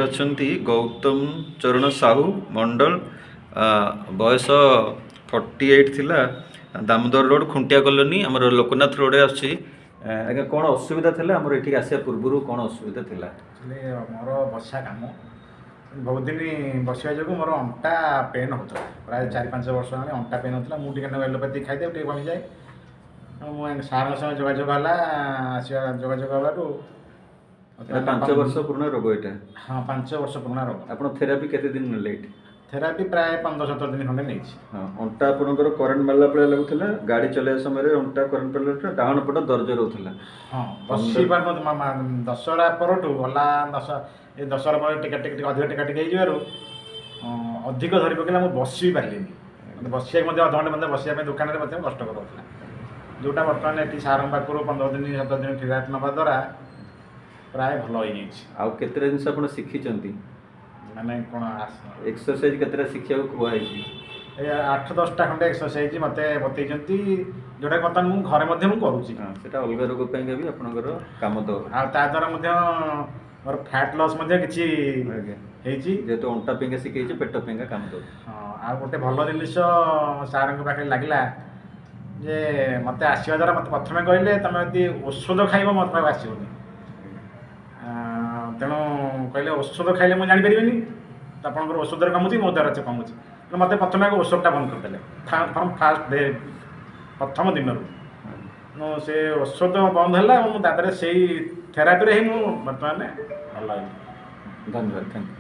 ଅଛନ୍ତି ଗୌତମ ଚରଣ ସାହୁ ମଣ୍ଡଳ, ବୟସ 48 ଥିଲା। ଦାମୋଦର ରୋଡ଼, ଖୁଣ୍ଟିଆ କଲୋନୀ, ଆମର ଲୋକନାଥ ରୋଡ଼ରେ ଆସୁଛି। ଆଜ୍ଞା, କ'ଣ ଅସୁବିଧା ଥିଲା? ଆମର ଏଠିକି ଆସିବା ପୂର୍ବରୁ କ'ଣ ଅସୁବିଧା ଥିଲା? ଆକ୍ଚୁଆଲି ମୋର ବସା କାମ, ବହୁତ ଦିନ ବସିବା ଯୋଗୁଁ ମୋର ଅଣ୍ଟା ପେନ୍ ହେଉଥିଲା। ପ୍ରାୟ 4-5 ବର୍ଷ ହେଲାଣି ଅଣ୍ଟା ପେନ୍ ହେଉଥିଲା। ମୁଁ ଟିକେ ନାକୁ ଏଲୋପାଥି ଖାଇଦିଏ, ଟିକେ କମିଯାଏ। ତେଣୁ ମୁଁ ସାର୍ଙ୍କ ସହ ଯୋଗାଯୋଗ ହେଲା, ଆସିବା ଯୋଗାଯୋଗ ହେଲାଠୁ। ଏଇଟା 5 ବର୍ଷ ପୁରୁଣା ରୋଗ ଏଇଟା? ହଁ, 5 ବର୍ଷ ପୁରୁଣା ରୋଗ। ଆପଣ ଥେରାପି କେତେ ଦିନ ନେଲେ ଏଇଠି? ଥେରାପି ପ୍ରାୟ 15-17 ଦିନ ଖଣ୍ଡେ ନେଇଛି। ହଁ, ଅଣ୍ଟା ଆପଣଙ୍କର କରେଣ୍ଟ ମାରିଲା ଭଳିଆ ଲାଗୁଥିଲା। ଗାଡ଼ି ଚଲେଇବା ସମୟରେ ଅଣ୍ଟା କରେଣ୍ଟ ମାରିଲା, ଡାହାଣ ପଟ ଦରଜ ରହୁଥିଲା। ହଁ, ବସି ପାରୁନଥିଲି। ଦଶହରା ପରଠୁ ଗଲା ଦଶ ଏ ଦଶହରା ପରେ ଟିକେ ଟିକେ ଟିକେ ଅଧିକ ଟେକା ଟିକେ ହେଇଯିବାରୁ ଅଧିକ ଧରି ପକେଇଲା। ମୁଁ ବସି ବି ପାରିଲିନି। ମୋତେ ବସିବାକୁ ମଧ୍ୟ ଅଧଘଣ୍ଟେ ମଧ୍ୟ ବସିବା ପାଇଁ ଦୋକାନରେ ମଧ୍ୟ କଷ୍ଟକର ହେଉଥିଲା, ଯେଉଁଟା ବର୍ତ୍ତମାନ ଏଠି ସାର୍ଙ୍କ ପାଖରୁ 15 ଦିନ 17 ଦିନ ଥେରାପି ନେବା ଦ୍ୱାରା ପ୍ରାୟ ଭଲ ହେଇଯାଇଛି। ଆଉ କେତେଟା ଜିନିଷ ଆପଣ ଶିଖିଛନ୍ତି? ମାନେ କ'ଣ? ଏକ୍ସରସାଇଜ କେତେଟା ଶିଖିବାକୁ କୁହାହେଇଛି? ଏ 8-10ଟା ଖଣ୍ଡେ ଏକ୍ସରସାଇଜ ମୋତେ ବତେଇଛନ୍ତି, ଯେଉଁଟା ବର୍ତ୍ତମାନ ମୁଁ ଘରେ ମଧ୍ୟ ମୁଁ କରୁଛି। ହଁ, ସେଟା ଅଲଗା ରୋଗ ପାଇଁକା ବି ଆପଣଙ୍କର କାମ ଦେବ। ଆଉ ତା ଦ୍ୱାରା ମଧ୍ୟ ମୋର ଫ୍ୟାଟ୍ ଲସ୍ ମଧ୍ୟ କିଛି ହେଇଛି। ଯେହେତୁ ଅଣ୍ଟା ପାଇଁକା ଶିଖେଇଛି, ପେଟ ପାଇଁକା କାମ ଦେବ। ହଁ, ଆଉ ଗୋଟେ ଭଲ ଜିନିଷ ସାର୍ଙ୍କ ପାଖରେ ଲାଗିଲା ଯେ ମୋତେ ଆସିବା ଦ୍ୱାରା ମୋତେ ପ୍ରଥମେ କହିଲେ, ତୁମେ ଯଦି ଔଷଧ ଖାଇବ ମୋ ପାଖକୁ ଆସିବନି। ତେଣୁ କହିଲେ, ଔଷଧ ଖାଇଲେ ମୁଁ ଜାଣିପାରିବିନି ତ ଆପଣଙ୍କର ଔଷଧରେ କମୁଛି, ମୋ ଦ୍ୱାରା ସେ କମୁଛି। ତେଣୁ ମୋତେ ପ୍ରଥମେ ଆଗ ଔଷଧଟା ବନ୍ଦ କରିଦେଲେ ଫ୍ରମ୍ ଫାଷ୍ଟ ଡେ, ପ୍ରଥମ ଦିନରୁ। ମୁଁ ସେ ଔଷଧ ବନ୍ଦ ହେଲା ଏବଂ ମୁଁ ତା ଦେହରେ ସେଇ ଥେରାପିରେ ହିଁ ମୁଁ ବର୍ତ୍ତମାନ ଭଲ ହେଲି। ଧନ୍ୟବାଦ, thank you.